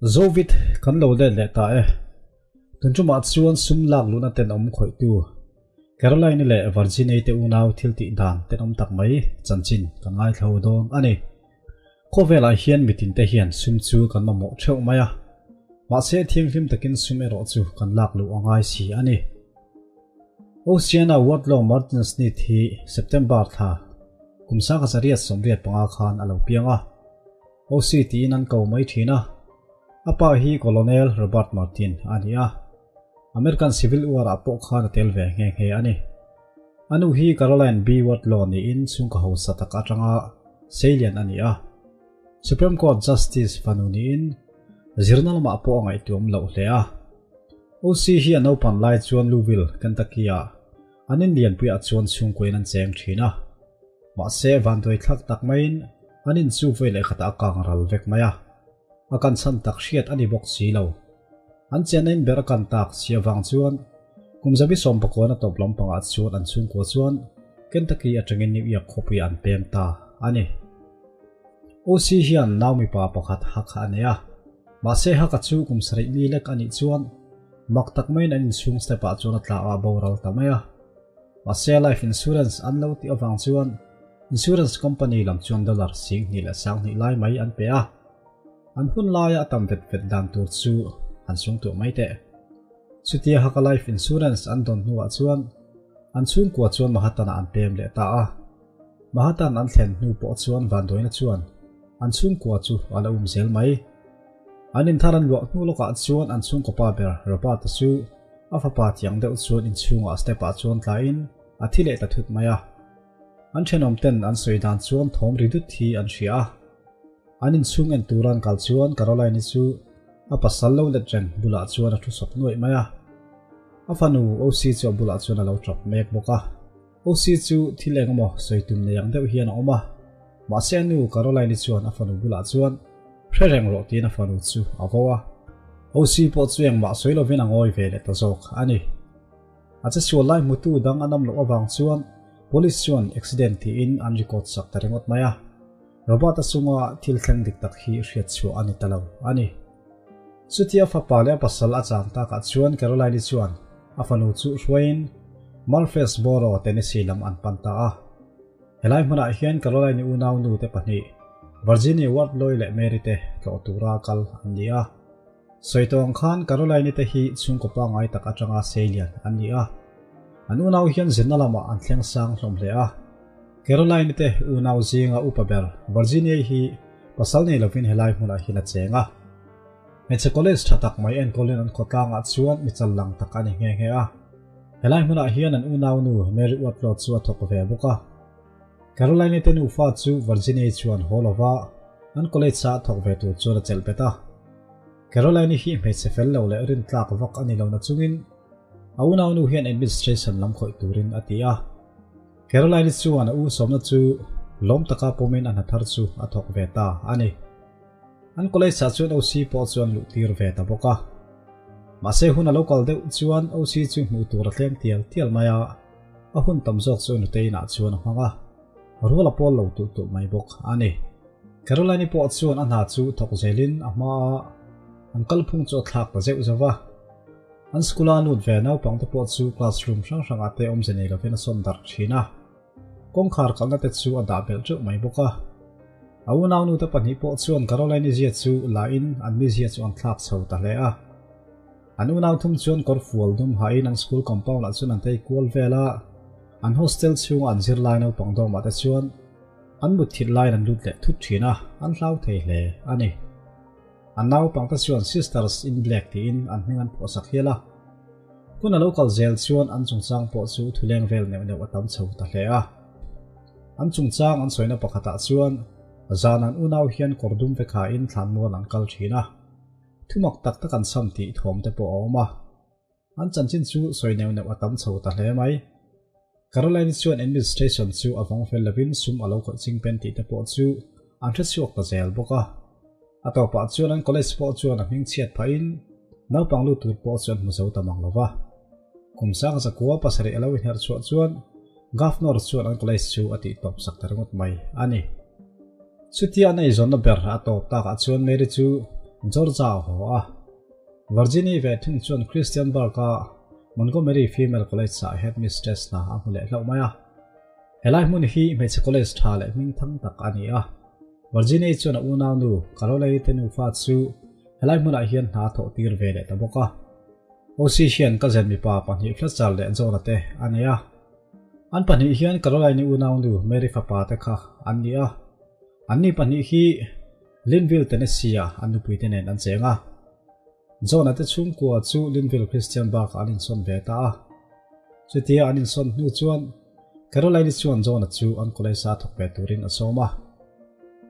Zovit kan lo let leh ta e. Tun tumah chuan sum lak luhna tenawm khawihtu Caroline-i leh Virginia-i te unau thil tih dan tenawm tak mai chanchin kan ngaithla dawn a ni. Khawvelah hian mitinte hian sum chu kan mamawh theuh mai a, mahse thianghlim takin sum erawh chu kan lak luh a ngai si a ni. Oceana Wardlaw Martin Sneed hi September thla kum 1885 khan a lo piang a, OC tiin an ko mai thin a. A pa hi Colonel Robert Martin a ni a, American Civil War-ah pawh khan a tel ve nghe nghe a ni. A nu hi Caroline B. Wardlaw niin chhungkaw hausa tak atanga seilian a ni a. Supreme Court Justice fanu niin zirna lamah pawh a ngaihtuam loh hle a. OC hi a naupan lai chuan Louisville, Kentucky-ah an inlianpuiah chuan chhungkuain an cheng thin a. Mahse, vanduaithlak tak maiin an in chu vawi leh khatah a kang ral vek mai a. A kan chhan tak hriat a ni bawk si lo. An chenna in ber a kan tak si avang chuan kum zabi sawmpakua tawp lampangah chuan an chhungkua chuan Kentucky atangin New York khawpui an pem ta a ni. OC hian nau mipa pakhat hak a nei a, mahse haka chu kum sarih mi lek a nih chuan mak tak maiin an inchhung step ah chuan a tla a boral ta mai a. Mahse life insurance an lo tih avang chuan insurance company lam chuan dollar 20 leh 20 lai mai an pe a. An hun laia a tam vet vet dan tur chu an sung tuah mai teh. Chutia haka life insurance an dawn hnuah chuan an chhungkua chuan Manhattan-ah an pem leh ta a. Manhattan an thlen hnu pawh chuan vanduaina chuan an chhungkua chu a la um zel mai. An inthar an luah hnu lawkah chuan an chhungkaw pa ber Robert-a chu a fapa tiang deuh chuan inchhungah step-ah chuan tlain a thi leh ta thut mai a. An thenawm ten an sawi dan chuan thawm ri dut hi an hria a. An inchhung en tura an kal chuan Caroline-i chu a pasal lo let reng bulah chuan a thu sawp nuaih mai a. A fanu OC chu a bulah chuan a lo tap mek bawk a. OC chu thil eng emaw sawi tum nei ang deuh hian a awm a. Mahse a nu Caroline-i chuan a fanu bulah chuan hre reng rawh tiin a fanu chu a vo a. OC pawh chu engmah sawi lovin a ngawi ve leh ta zawk a ni. A che sual lai hmutu dang an awm loh avang chuan police chuan accident tiin an record sak ta ringawt mai a. Robert-a chunga thil thleng dik tak hi hriat chhuah a ni ta lo a ni. Chutia fapa leh a pasal a chang takah chuan Caroline-i chuan a fanu chu hruaiin Murfreesboro, Tennessee lam an pan ta a. Helai hmunah hian Caroline-i unau nute pahnih, Virginia Wardloy leh Mary te tlawh tura kal an ni a. Sawi tawh ang khan Caroline-i te hi chhungkaw pangngai tak atanga seilian an ni a. An unau hian zirna lamah an thleng sang hlawm hle a. Caroline-i te unau zinga upa ber Virginia-i hi pasal nei lovin helai hmunah hian a cheng a. Hmeichhe college tha tak mai enkawlin an khawtlangah chuan mi chal lang tak a ni nghe nghe a. Helai hmunah hian an unau nu Mary Wardlaw chu a thawk ve bawk a. Caroline-i te nufa chu Virginia-i chuan haw lova an college-a thawk ve tur chuan a chelh bet a. Caroline-i hi hmeichhe fel lo leh rintlak vak a ni lo nachungin a unaunu hian administration lam khawih turin a ti a. Caroline-i chuan a u sawmna chu lawm taka pawmin a hna thar chu a thawk ve ta a ni. An college-ah chuan OC pawh chuan luh tir ve ta bawk a. Mahse hun a lo kal deuh chuan OC chu hmuh tur a tlem tial tial mai a. A hun tam zawk chu nuteinah chuan a hmang a, rual a pawl lo tulh tulh mai bawk a ni. Caroline-i pawh chuan a hna chu thawk zelin a hmaa an kalphung chu a thlak ta zeuh zeuh va. An school-a lut ve naupangte pawh chu classroom hrang hrangah te awmze nei lovin a sawn darh thin a, kawngkhar kalna te chu a dah belh teuh mai bawk a. A unaunute pahnih pawh chuan Caroline-i zia chu la in an mizia chu an thlak chho ta hle a. An unau thum chuan kawr fual dum hain an school compound ah chuan an tei kual vel a, an hostel chhunga an zirlai naupang dawmah te chuan an mut thilh laiin an lut leh thut thin a, an hlau thei hle a ni. An naupang te chuan Sisters in Black tiin an hming an phuahsak hial a. Hun a lo kal zel chuan an chungchang pawh chu thuleng vel neuh neuh a tam chho ta hle a. An chungchang an sawina pakhatah chuan zan an unau hian kawr dum vek hain thlanmual an kal thin a. Thumak tak tak an sam tih thawm te pawh a awm a, an chanchin chu sawi neuh neuh a tam chho ta hle mai. Caroline chuan administration chu a vawng fel lovin sum a lo khawih ching pen tih te pawh chu an hre chhuak ta zel bawk a. A tawpah chuan an college pawh chuan a hming chhiat phahin naupang lut tur pawh chu an hmu zo ta mang lo va. Kum sang zakua pasarih a lo inherh chhuah chuan Governor chuan an college chu a tih tawp sak ta ringawt mai a ni. Chutia an eizawnna ber a tawp takah chuan Mary chu Georgia a haw a. Virginie ve thung chuan Christianburg-a Montgomery Female College-ah headmistress hna a hmu leh hlauh mai a. Helai hmun hi hmeichhe college tha leh hmingthang tak a ni a. Virginie chuan a unaunu Caroline te nufa chu helai hmunah hian hna a thawh tir ve leh ta bawk a. OC hian cousin mipa pahnih Fletcher leh John-a te a nei a. An pahnih hian Caroline-i unaunu Mary fapa te kha an ni a. Anni pahnih hi Linville, Tennessee-ah an nupuite nen an cheng a. John-a te chhungkua chu Linville Christian Park-ah an insawn ve ta a. Chutia an insawn hnu chuan Caroline-i chuan John-a chu an college-a thawk ve turin a sawm a.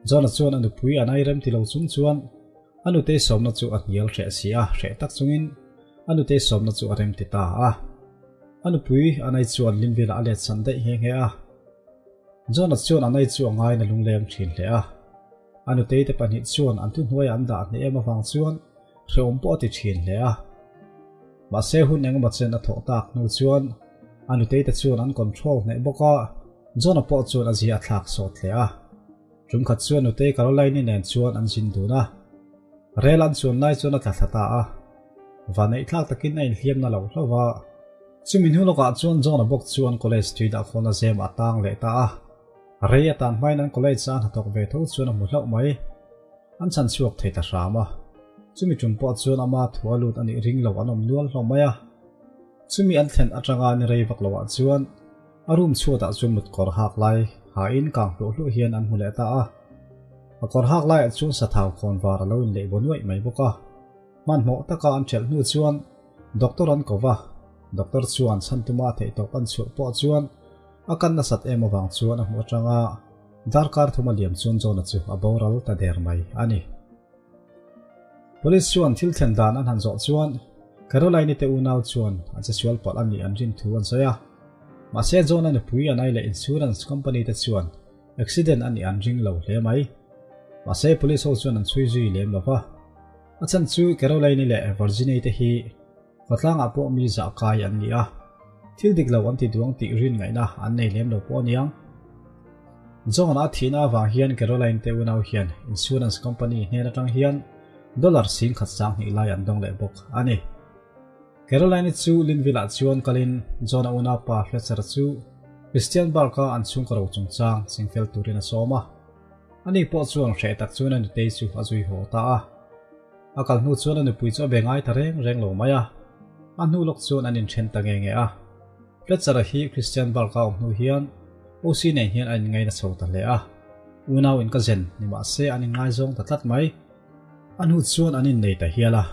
John-a chuan a nupui an ai rem ti lo chung chuan a nutei sawmna chu a hnial hreh si a, hreh tak chungin a nutei sawmna chu a rem ti ta a. A nupui an ai chuan Linville-ah a let san daih nghe nghe a. John-a chuan an ai chu a ngaiin a lungleng thin hle a. A nutei te pahnih chuan an thuhnuaiah an dah hneh em avang chuan hrehawm pawh a ti thin hle a. Mahse hun engemaw chen a thawh tak hnu chuan a nutei te chuan an control hneh bawk a, John-a pawh chuan a zia a thlak sawt hle a. Tumkhat chuan nutei Caroline-i nen chuan an zin dun a. Rel an chuan lai chuan a tla thla ta a. Vanneih thlak takin a inhliam na lo hlauh va. Chumi hnu lawkah chuan John-a bawk chu an college tui dah khawlna zem a tang leh ta a. Rei a tan hmain an college a hnathawk ve tho chuan a hmu hlauh mai. An chhan chhuak thei ta hram a. Chumi tum pawh chuan ama thu a lut a nih ring lo an awm nual hlawm mai a. Chumi an thlen atanga ni rei vak loah chuan a room chhuatah chuan mut kawr hak lai hain kang hluah hluah hian an hmu leh ta a. A kawr hak laiah chuan sathau khawn var a lo inleih baw nuaih mai bawk a. Hmanhmawh taka an ṭhelh hnu chuan doctor an ko va, doctor chuan chhan tuma a theihtawp an chhuah pawh chuan a kan nasat em avang chuan a hmuh atanga darkar thuma liam chuan John-a chu a boral ta der mai a ni. Police chuan thil thlen dan an han zawh chuan Caroline-i te unau chuan a che sual palh a nih an rin thu an sawi a. Mahse John-a nupui an ai leh insurance company te chuan accident a nih an ring lo hle mai. Mahse police ho chuan an chhui zui lem lo va. A chhan chu Caroline-i leh Virginie-i te hi Khawtlangah pawh mi zah kai an ni a, thil dik lo an ti duang tih rin ngaihna an nei lem lo pawh a niang. John a thihna avang hian Caroline te unau hian insurance company hnen atang hian dollar 10,000 sanghnih lai an dawng leh bawk a ni. Caroline-i chu Linville-ah chuan kalin John-a unaupa Fletcher chu Christian Park-a an chhungkaw ro chungchang chingfel turin a sawm a. Ani pawh chuan hreh tak chuan a nutei chu a zui haw ta a. A kal hnu chuan a nupui chu a be ngai ta reng reng lo mai a, a hnu lawk chuan an inthen ta nge nge a. Fletcher-a hi Christian Bark-a awm hnu hian OC nen hian an inngaina chho ta hle a, unau in ka zen ni mah se an inngaizawng ta tlat mai. A hnu chuan an innei ta hial a.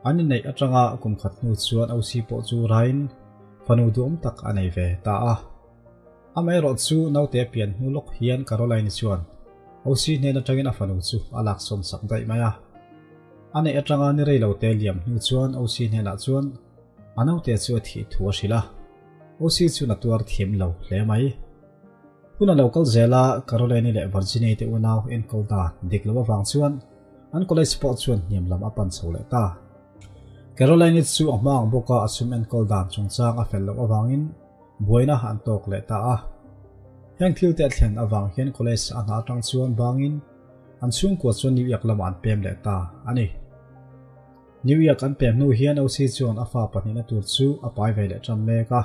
An inneih atanga kum khat hnu chuan OC pawh chu rain fanu duhawm tak a nei ve ta a. Amaherawh chu naute a pian hnu lawk hian Caroline-i chuan OC hnen atangin a fanu chu a laksawn sak daih mai a. A neih atanga ni rei lo te liam hnu chuan OC hnenah chuan a naute chu a thih thu a hrilh a. OC chuan a tuar thiam lo hle mai. Hun a lo kal zel a, Caroline-i leh Virginia-i te unau enkawl dan dik lo avang chuan an college pawh chuan hniam lam a pan chho leh ta. Caroline-i chu a hma ang bawka a sum enkawl dan chungchang a fel loh avangin Buaina an tawk leh ta a. Heng thil te a thlen avang hian college a hna atang chuan bangin an chhungkua chuan New York lamah an pem leh ta a ni. New York an pem hnu hian OC chuan a fa pahnihna tur chu a pai ve leh tan mek a.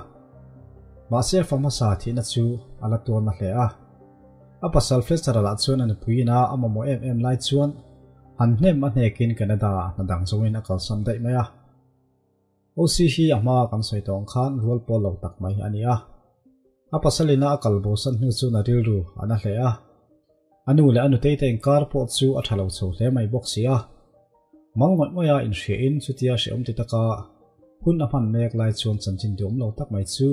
Mahse a fa hmasa thihna chu a la tuarna hle a. A pasal Fletcher-a lah chuan a nupuiin a a mamawh em em lai chuan han hnem a hnekin Canada-ah hna dang zawngin a kalsan daih mai a. OC hi a hma kan sawi tawh ang khan rual pawl lo tak mai a ni a. A pasalina a kal bosan hnu chuan a rilru a na hle a. A nu leh a nutei te inkar pawh chu a tha lo chho hle mai bawk si a. Mang ngawih ngawih a inhriahin chutia hrehawm ti taka hun a hman mek lai chuan chanchin duhawm lo tak mai chu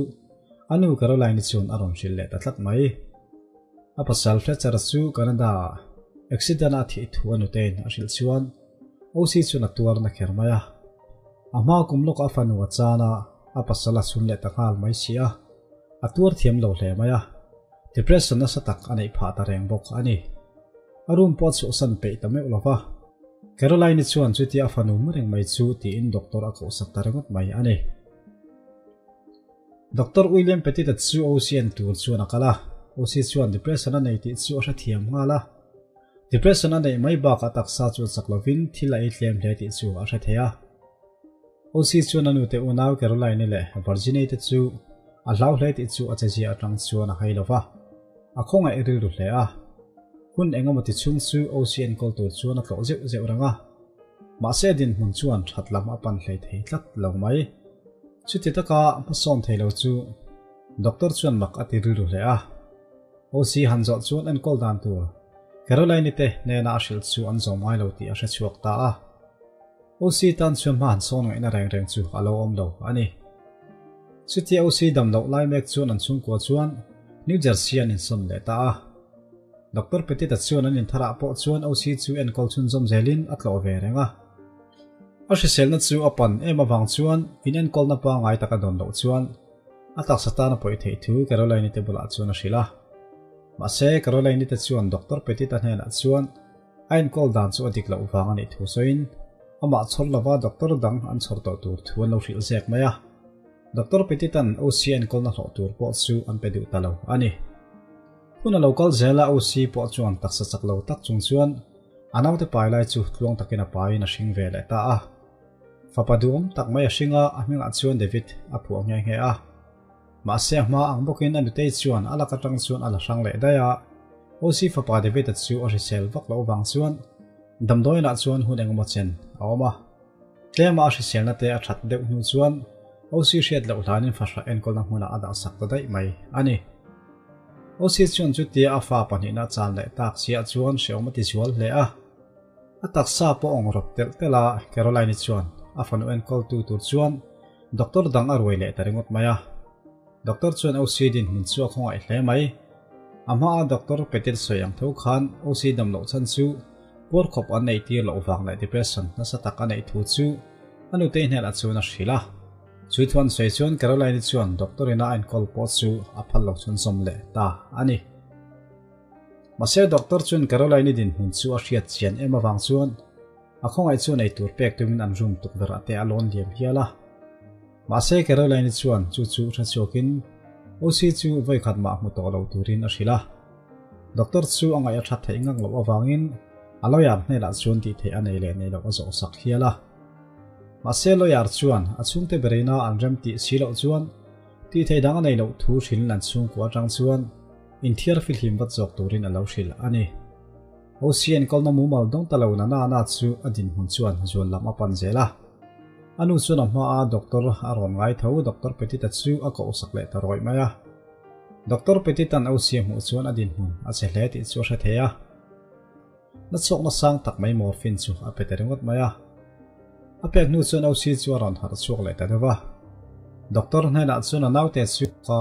a nu Caroline-i chuan a rawn hrilh leh ta tlat mai. A pasal Fletcher-a chu Canada-ah accident-a a thih thu a nuteiin a hrilh chuan OC chuan a tuar na kher mai a. A hma kum lawk a fanu a chan a, a pasal a chhun leh ta nghal mai si a, a tuar thiam lo hle mai a, depression nasa tak a neih phah ta reng bawk a ni. A room pawh a chhuahsan peih ta meuh lo va. Caroline-i chuan chutia a fanu mu reng mai chu tiin doctor a kohsak ta ringawt mai a ni. Doctor William Petit-a chu OC en tur chuan a kal a, OC chuan depression a nei tih chu a hrethiam nghal a. Depression a neih mai bakah taksa chu chak lovin thil a ei tlem hle tih chu a hre thei a. OC chuan a nute unau Caroline-i leh Virginia-i te chu a hlau hle tih chu a chezia atang chuan a hai lo va, a khawngaih rilru hle a. Hun engemaw ti chhung chu OC enkawl tur chuan a tlawh zeuh zeuh reng a. Mahse dinhmun chuan that lam a pan hlei thei tlat lo mai. Chuti taka hmasawn thei lo chu Doctor chuan mak a ti rilru hle a. OC han zawh chuan enkawl dan tur Caroline-i te hnena a hrilh chu an zawm ngai lo tih a hre chhuak ta a. OC tan chuan hma han sawn ngaihna reng reng chu a lo awm lo a ni. Chutia OC dam loh lai mek chuan an chhungkua chuan New Jersey an insawn leh ta a. Doctor Petit-a chuan an intharah pawh chuan OC chu enkawl chhunzawm zelin a tlawh ve reng a. A hriselna chu a pan em avang chuan inenkawlna pangngai taka dawn loh chuan a taksa tan a pawih theih thu Caroline-i te bulah chuan a hrilh a. Mahse, Caroline-i te chuan Doctor Petit-a hnenah chuan a enkawl dan chu a dik loh vang a nih thu sawiin amah chhawr lova doctor dang an chhawr tawh tur thu an lo hrilh zek mai a. Doctor Petit-a'n OC enkawlna hlawh tur pawh chu an pe duh ta lo a ni. Hun a lo kal zel a, OC pawh chuan taksa chak lo tak chung chuan a naute pai lai chu tluang takin a paiin a hring ve leh ta a. Fapa duhawm tak mai a hring a, a hmingah chuan David a phuah nghe nghe a. Mahse a hma ang bawkin a nutei chuan a lak atang chuan a la hrang leh daih a. OC fapa David-a chu a hrisel vak loh vang chuan damdawiinah chuan hun engemaw chen a awm a. Tlema a hriselna te a that deuh hnu chuan OC hriat loh hlanin fahrah enkawlna hmunah a dahsak ta daih mai a ni. OC chuan chutia a fa pahnihna chan leh tak chiah chuan hreawm a ti zual hle a. A taksa pawh awng rawp telh telh a, Caroline-i chuan a fanu enkawltu tur chuan doctor dang a ruai leh ta ringawt mai a. Doctor chuan OC dinhmun chu a khawngaih hle mai. A hmaa doctor Petit sawi ang tho khan OC dam loh chhan chu puar khawp an neih tir loh vang leh depression nasa tak a neih thu chu a nutei hnenah chuan a hrilh a. Chu thu an sawi chuan Caroline-i chuan doctor ina a enkawl pawh chu a phal lo chhunzawm leh ta a ni. Mahse doctor chuan Caroline-i dinhmun chu a hriat chian em avang chuan a khawngaih chuan eitur pek tumin an room tukverh ah te a lawn liam hial a. Mahse Caroline-i chuan chu chu hre chhuakin OC chu vawikhat mah hmu tawh lo turin a hrilh a. Doctor chu a ngaih a that theih ngang loh avangin a lawyer hnenah chuan tih theih a nei leh nei loh a zawh sak hial a. Mahse lawyer chuan a chhungte bereina an rem tih si loh chuan tih theih dang a nei loh thu hrilhin an chhungkua atang chuan inthiar fihlim vat zawk turin a lo hrilh a ni. OC enkawlna mumal dawng ta lo na na na chu a dinhmun chuan zual lam a pan zel a. A nu chuan a hmaa doctor a rawn ngai tho Doctor Petit-a chu a koh sak leh ta rawih mai a. Doctor Petit-a'n OC a hmuh chuan a dinhmun a che hle tih chu a hre thei a. Na chhuakna sang tak mai morphine chu a pe ta ringawt mai a. A pek hnu chuan OC chu a rawn harh chhuak leh ta deuh a. Doctor hnenah chuan a naute chu ka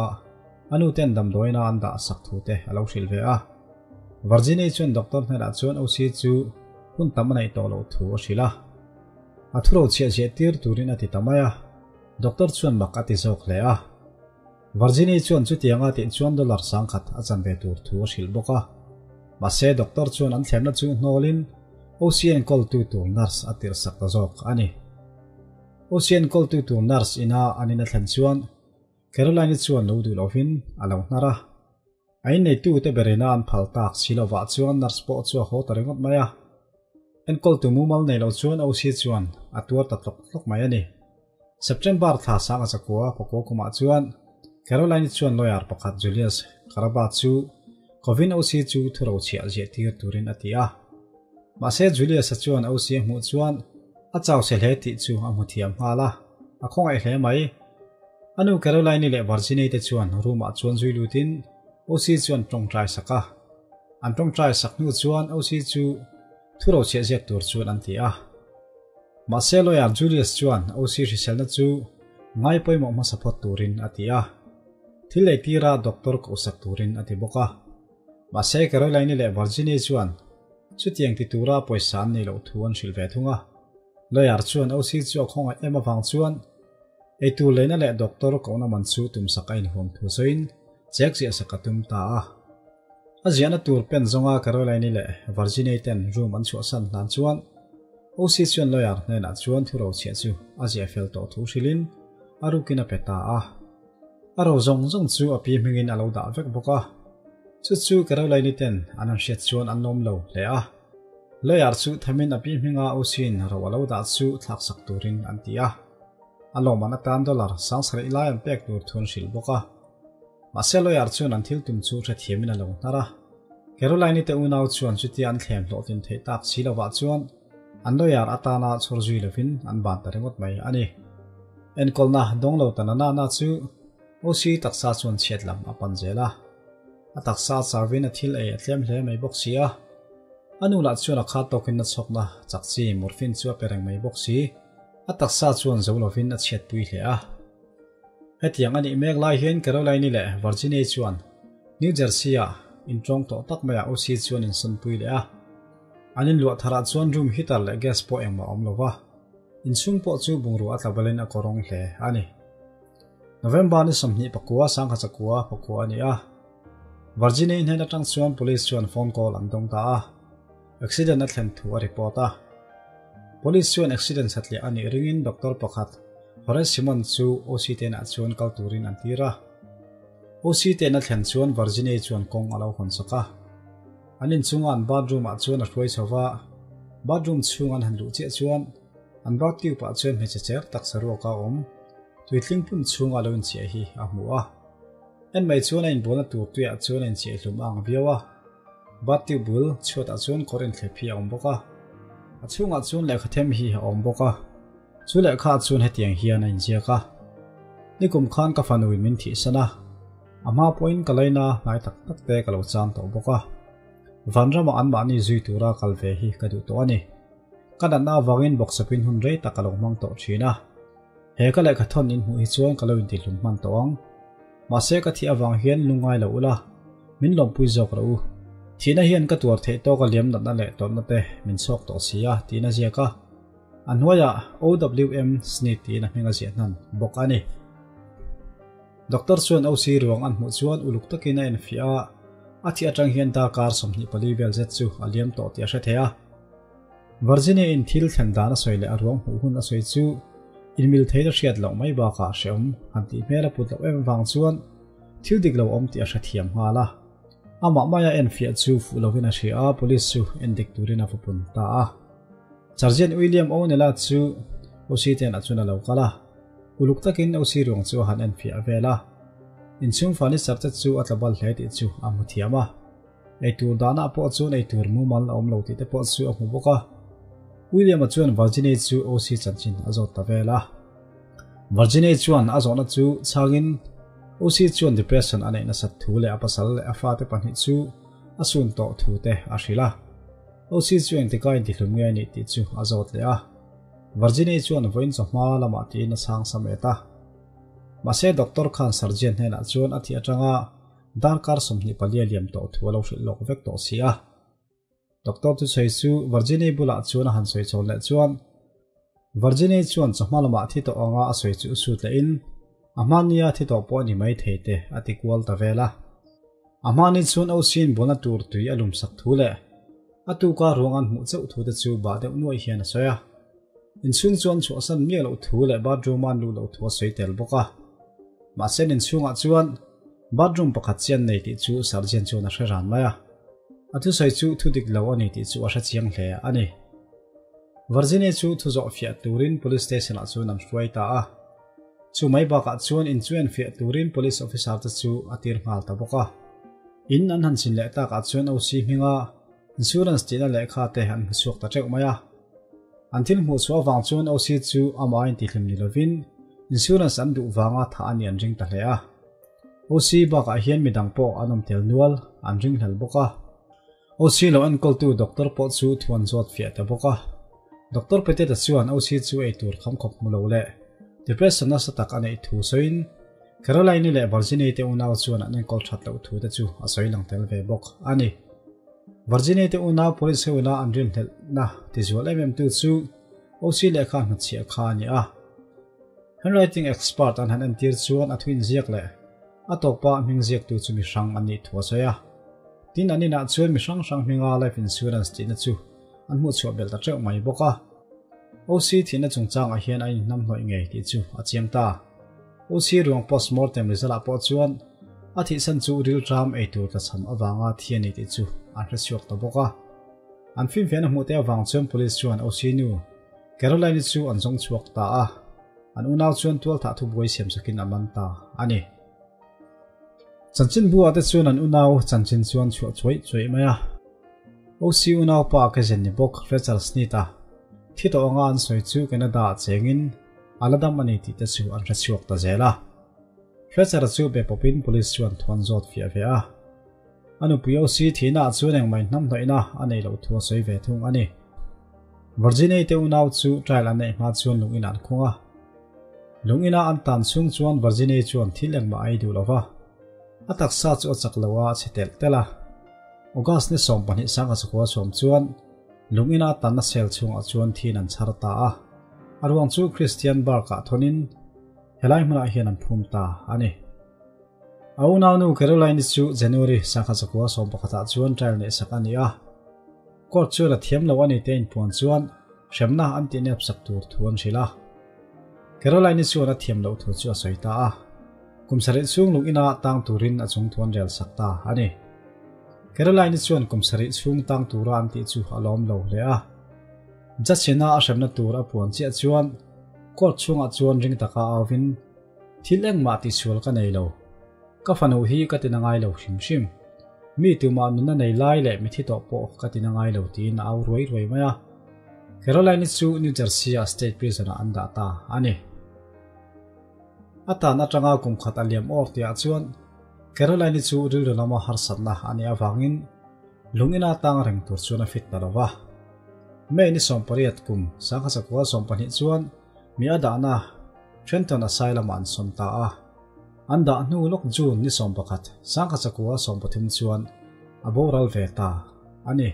a nu ten damdawiina an dah sak thu te a lo hrilh ve a. Virginia chuan doctor hnenah chuan OC chu hun tam a neih tawh loh thu a hrilh a. A thuro chhiah ziah tir turin a ti ta mai a. Doctor chuan mak a ti zawk hle a. Virginia chuan chutianga tih chuan dollar sangkhat a chan ve tur thu a hrilh bawk a. Mahse doctor chuan an thlemna chu hnawlin OC enkawltu tur nurse a tirh sak ta zawk a ni. OC enkawltu tur nurse ina an in a thlen chuan Caroline-i chuan lo duh lovin a lo hnar a. A inneitute berina an phal tak si lovah chuan nurse pawh chu a haw ta ringawt mai a. Enkawltu mumal nei lo chuan OC chuan a tuar ta tlawk tlawk mai a ni. September thla sang a zakua pakua kumah chuan Caroline-i chuan lawyer pakhat Julius Karaba chu kovin OC chu thuro chhiah ziah tir turin a ti a. Mahse Julius-a chuan OC a hmuh chuan a chau se hle tih chu a hmu thiam nghal a, a khawngaih hle mai. A nu Caroline-i leh Virginia-i te chuan room-ah chuan zui lutin OC chu an tawngtai sak a. An tawngtai sak hnu chuan OC chu thuro chhiah ziak tur chuan an ti a. Mahse lawyer Julius chuan OC hriselna chu ngai pawimawh hmasa phawt turin a ti a. Thil ei tira doctor kohsak turin a ti bawk a. Mahse Caroline-i leh Virginia-i chuan chutiang ti tura pawisa an nei loh thu an hrilh ve thung a. Lawyer chuan OC chu a khawngaih em avang chuan Eitur leina leh doctor kohna man chu tumsak a inhuam thu sawiin chek ziah sak a tum ta a. A ziahna tur pen zawnga Caroline-i leh Virginia-i ten room an chhuahsan hlan chuan OC chuan lawyer hnenah chuan thu rochhiah chu a ziah fel tawh thu hrilhin a rukin a pe ta a. A ro zawng zawng chu a pi hmingin a lo dah vek bawk a. Chu chu Caroline-i ten an han hriat chuan an lawm lo hle a. Lawyer chu thamin a pi hminga Usin ro a lo dah chu thlaksak turin an ti a. A lawmman atan dollar 7000 lai an pek tur thu an hrilh bawk a. Mahse lawyer chuan an thil tum chu hrethiamin a lo hnar a. Caroline-i te unau chuan chutia an thlem hlawhtlin theih tak si lovah chuan an lawyer atana chhawr zui lovin an ban ta ringawt mai a ni. Enkawlna dawng lo ta na na na chu OC taksa chuan chhiat lam a pan zel a. A taksa chauhin a thil ei a tlem hle mai bawk si a. A nu lah chuan a khat tawkin a chhawkna chak chi morphine chu a pe reng mai bawk si. A taksa chuan zo lovin a chhiatpui hle a. Hetiang a nih mek lai hian Caroline-i leh Virginia-i chuan New Jersey-ah intawng tawh tak maiah OC chuan insawnpui leh a. An inluah tharah chuan room heater leh gas pawh engmah a awm lo va, inchhung pawh chu bungrua a tla balin a kawrawng hle a ni. November ni 29 sangkha chakua pakua a ni a. Virginia-i hnen atang chuan police chuan phone call an dawng ta a. Accident a thlen thu a report a. Police chuan accident satliah a nih ringin doctor pakhat Horace Simon chu OC tenah chuan kal turin an tir a. OC tena thlen chuan Virginia chuan kawng a lo hawn sak a. An inchunga an bathroom ah chuan a hruai chho va. Bathroom chhung an han luh chiah chuan an bath tube ah chuan hmeichhe cher tak saruak a awm. Tuitling pum chhunga lo inchiah hi a hmu a. En mai chuan a inbualna tur tuiah chuan a inchiah hlum a ang viau a. Bath tube bul chhuatah chuan kawr inthlep hi a awm bawk a. A chhungah chuan lehkha them hi a awm bawk a. Chu lehkha ah chuan hetiang hian a inziak a. Nikum khan ka fanuin min thihsan a. A hma pawhin ka laina hnai tak tak te ka lo chang tawh bawk a. Vanramah anmahni zui tura kal ve hi ka duh tawh a ni. Ka natna avangin bawksawpin hun rei tak ka lo hmang tawh thin a. He ka lehkha thawn in hmuh hi chuan ka lo intihlum hman tawh ang. Mahse ka thih avang hian lungngai lo ula, min lawmpui zawk rawh u. Thihna hian ka tuar theih tawk a liam natna leh tawrhna te min chhuak tawh si a, tiin a ziak a. A hnuaiah OWM Sneed tiin a hming a ziah hnan bawk a ni. Doctor chuan OC ruang an hmuh chuan uluk takin a enfiah a, a thih atang hian darkar 24 vel zet chu a liam tawh tih a hre thei a. Virginia in thil thlen dan a sawi leh a ruang hmuh hun a sawi chu inmil theih a hriat loh mai bakah hreawm han tih hmel a put loh em vang chuan thil dik lo awm tih a hrethiam nghal a. Amah maia enfiah chu fuh lovin a hria a, police chu endik turin a va pun ta a. Sergeant William O'Neill-a chu OC ten ah chuan a lo kal a. Uluk takin OC ruang chu a han enfiah vel a. Inchhung furniture te chu a tla bal hle tih chu a hmu thiam a. Eitur danah pawh chuan eitur mumal a awm lo tih te pawh chu a hmu bawk a. William-a chuan Virginia chu OC chanchin a zawt ta vel a. Virginia chuan a zawhna chu chhangin OC chuan depression a neih nasat thu leh a pasal leh a fate pahnih chu a sun tawh thu te a hrilh a. OC chu engtika intihlum nge a nih tih chu a zawt leh a. Virginia chuan vawiin chawhma lamah tiin a chhang sam et a. Mahse doctor khan surgeon hnenah chuan a thih atanga darkar 24 liam tawh thu a lo hrilh lawk vek tawh si a. Doctor chu sawi chu Virginia bulah chuan a han sawi chhawn leh chuan Virginia chuan chawhma lamah thi tawh anga a sawi chu sut lehin a hmania thi tawh pawh a ni mai thei te a ti kual ta vel a. A hmani chuan OC-in bualna tur tui a lum sak thu leh a tuka ruang an hmuh chauh thu te chu bah deuh nuaih hian a sawi a. Inchhung chuan chhuahsan miah loh thu leh bathroom a an luh loh thu a sawi tel bawk a. Mahse inchhungah chuan bathroom pakhat chian nei tih chu surgeon chuan a hre ran mai a. A thusawi chu thu dik lo a ni tih chu a hre chiang hle a ni. Virginia chu thu zawh fiah turin police station ah chuan an hruai ta a. Chu mai bakah chuan in chu en fiah turin police officer te chu a tir nghal ta bawk a. In an han chin leh takah chuan OC hminga insurance tihna lehkha te an hmu chhuak ta teuh mai a. An thil hmuh chhuah avang chuan OC chu amah intihlim ni lovin insurance an duh vanga thah a ni an ring ta hle a. OC bakah hian midang pawh an awm tel nual an ring hlel bawk a. OC lo enkawltu doctor pawh chu thu an zawt fiah ta bawk a. Doctor Peteta chuan OC chu ei tur kham khawp hmu lo leh depression nasa tak a neih thu sawiin Caroline-i leh Virginia te unau chuan an enkawl that loh thu te chu a sawi lang tel ve bawk a ni. Virginia te unau police ho ina an rinhlelhna tizual em em tu chu OC lehkha hnutchhiah kha a ni a. Handwriting expert an han entir chuan a thu inziak leh a tawpa hming ziaktu chu mi hrang an nih thu a sawi a. Tin an inah chuan mi hrang hrang hminga life insurance tihna chu an hmuh chhuah belh ta teuh mai bawk a. OC thihna chungchangah hian a inhnam hnawih ngei tih chu a chiang ta. OC ruang postmortem result ah pawh chuan a thihsan chu rilṭam ei tur tlachham avanga thi a ni tih chu an hre chhuak ta bawk a. An finfiahna hmuh te avang chuan police chuan OC nu Caroline-i chu an zawng chhuak ta a, an unau chuan tualthah thubuai siam sakin a man ta a ni. Chanchinbu ah te chuan an unau chanchin chuan chhuah chuaih chuaih mai a. OC unaupa a ke zen ni bawk Fletcher Sneed-a thi tawh anga an sawi chu Canada ah chengin a la dam a ni tih te chu an hre chhuak ta zel a. Fletcher-a chu be pawpin police chuan thu an zawt fiah ve a. A nupui OC thihna ah chuan engmah inhnamhnawihna a neih loh thu a sawi ve thung a ni. Virginia-i te unau chu trial an neih hma chuan lung inah an khung a. Lung ina an tan chhung chuan Virginia-i chuan thil engmah a ei duh lo va. A taksa chu a chak lo a, a chhe telh telh a. August ni 12 sangha sakua sawm chuan lung ina a tanna cell chhungah chuan thin an chhar ta a. A ruang chu Christian Bark-ah thawnin helai hmunah hian an phum ta a ni. A unaunu Caroline-i chu January sangha zakua sawmpakhatah chuan trial neih sak a ni a. Court chuan a thiam lo a ni te inpuan chuan hremna an tih nep sak tur thu an hrilh a. Caroline-i chuan a thiam loh thu chu a sawi ta a. Kum sarih chhung lung ina tang turin a chung thu an rel sak ta a ni. Caroline-i chuan kum sarih chhung tang tura an tih chu a lawm lo hle a. Judge ina a hremna tur a puan chiah chuan court chhungah chuan ring taka auvin, Thil engmah tihsual ka nei lo. Ka fanu hi ka tina ngai lo hrim hrim. Mi tumah nunna nei lai leh mithi tawh pawh ka tina ngai lo tiin a au ruai ruai mai a. Caroline-i chu New Jersey-a state prison-ah an dah ta a ni. A tan atanga kum khat a liam awr tihah chuan Caroline-i chu rilru lama harsatna a nih avangin lung ina tang reng tur chuan a fit ta lo va. May ni 18 kum 1912 chuan Mi a dahna Trenton Asylum ah an sawn ta a. An dah hnu lawk June ni 11, 1913 chuan a boral ve ta a ni.